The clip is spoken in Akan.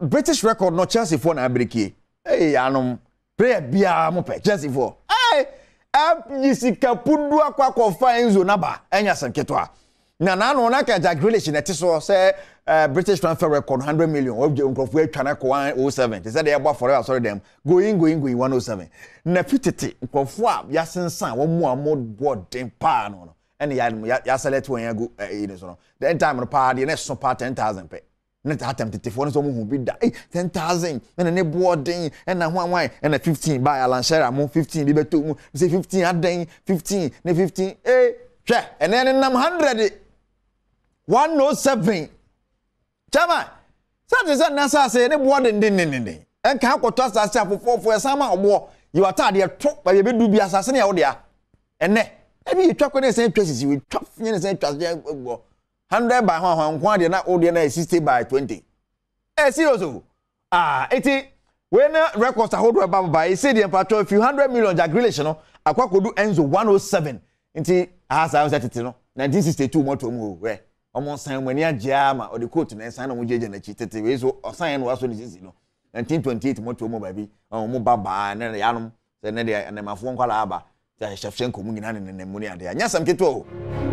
British record no Chelsea foɔ na abreakie. Hey anom player biara mo pɛ Chelsea foɔ. Hey ayi sika pudu akɔ akɔfa Enzo naba ɛnyɛ asɛm ketewa. Na n'ano na ka Jack Grealish na ɛte soɔ sɛ uh, British transfer record 100 million wɔgye nkurɔfoɔ atwa no kɔ 107 te sɛ deɛ ɛbɔ afɔre asɔre dɛm going going going 107 na fi tete nkurɔfoɔ a yɛasensan wɔn mu a wɔn bɔ den paa no no ɛne yɛ yɛasɛlɛte wɔn agu ɛyi ne so no then time no paa deɛ na ɛso paa 10,000 pɛ ne taa tɛm tetefoɔ no sɛ wɔn ho bi da ei 10,000 ɛna ne boɔ den ɛna ho awan ɛna 15 baa Alan Shearer mo 15 bi bɛtɔ mu sɛ 15 adɛn 15 ne 15 ee hwɛ ɛnɛ ne nam 100 107 chairman sɛ te sɛ nnɛ asase ne boɔ dendendenden ɛnka akɔtɔ asase afofoɔfoɔ ɛsan ma ɔboɔ yi w'ataadeɛ to baabi ɛbɛdu bi asase ne yɛ wo dea ɛnɛ ɛbi yɛtwa kɔ ne ɛsɛn twa sisi wɔtwa fiɛ ne ɛsɛn twa sisi 100 by hwan hwan nko adeɛ na wodeɛ na yɛ 60 by 20. Ɛ serious o. Ah, eti wei na records ahodoɔ ɛba baba yi sɛ deɛ mpatwɔ few hundred million Jack Grealish no akɔ akɔdu Enzo 107 nti aha saa sɛ tete no 1962 mɔtoɔ mu o hwɛ wɔn nsan wɔn ani agye ara ma ɔde coat na ɛsan na wɔn gyinagyina n'akyi tete wei so ɔsan na wasɔ ne sisi no 1928 mɔtoɔ mu baabi wɔn ba baa ne yanom sɛ ne deɛ anɛmafoɔ nkwadaa aba sɛ ahyehyɛhyɛ nkɔmu nyinaa ne nenam mu ne adeɛ anyɛ asɛm ketewa o.